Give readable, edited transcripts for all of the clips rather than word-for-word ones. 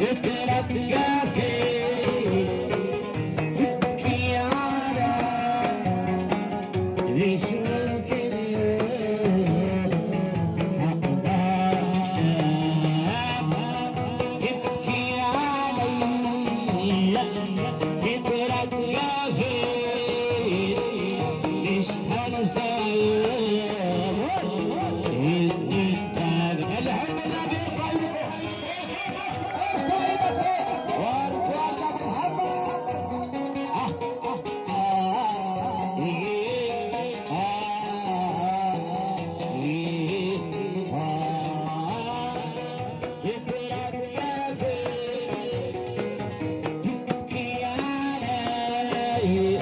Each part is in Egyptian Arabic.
تترجى فين تبكي على مش ممكن هقدر أنساك تبكي عليا تترجى فين مش هنساك الحب اللي بيرفع ايده فوق ارفع ايدك فوق وارفع لك محمد تبكي علي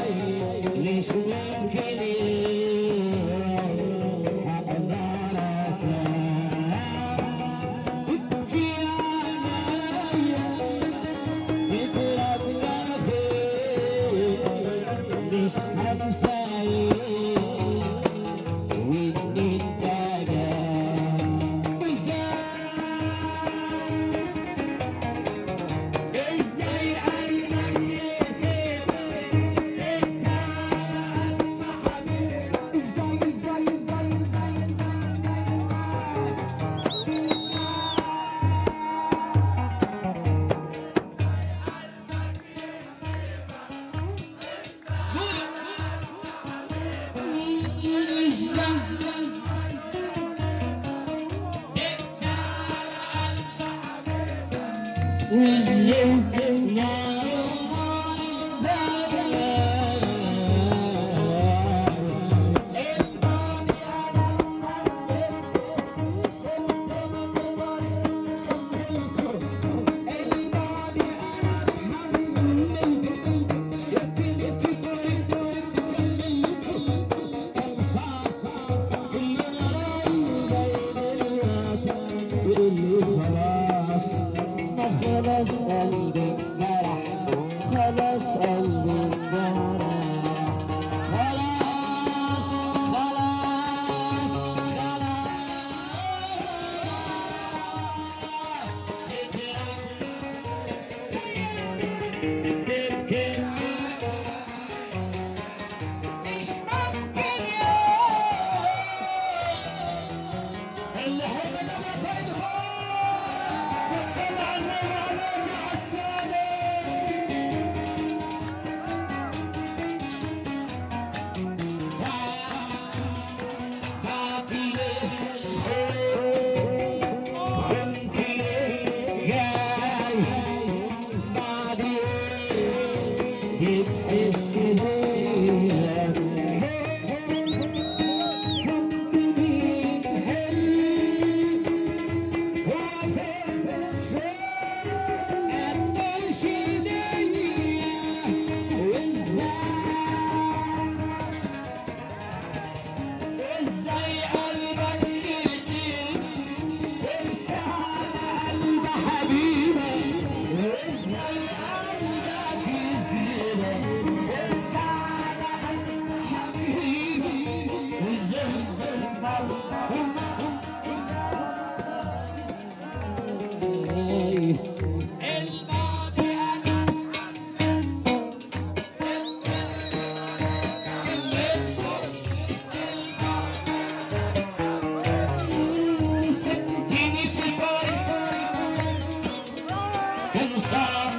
مش ممكن هقدر أنساك تبكي عليا تترجى فين مش هنساك وإن انت جاي ازاي ازاي قلبك يسيب تنسى قلب حبيبي ازاي ازاي ازاي ازاي ازاي ازاي ازاي خلاص ما خلاص قلبي جرح خلاص قلبي جرح خلاص خلاص خلاص مش ممكن يا اللي حب اللي فايده والصلاة على النبي على مع السلامة بتحس بيا حب مين حلو هو فين قدش ليا وازاي ازاي قلبك يسيب تمسح على قلب حبيبك ازاي قلبك يسيب تمسح على قلب حبيبي ازاي الماضي انا سبتني في طريق كان صعب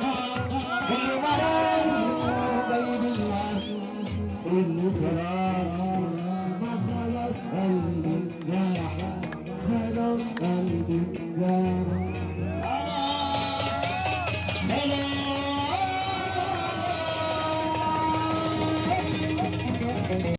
كل مرة بين الوقت كله خلاص ما خلاص قلبي جرح خلاص قلبي جرح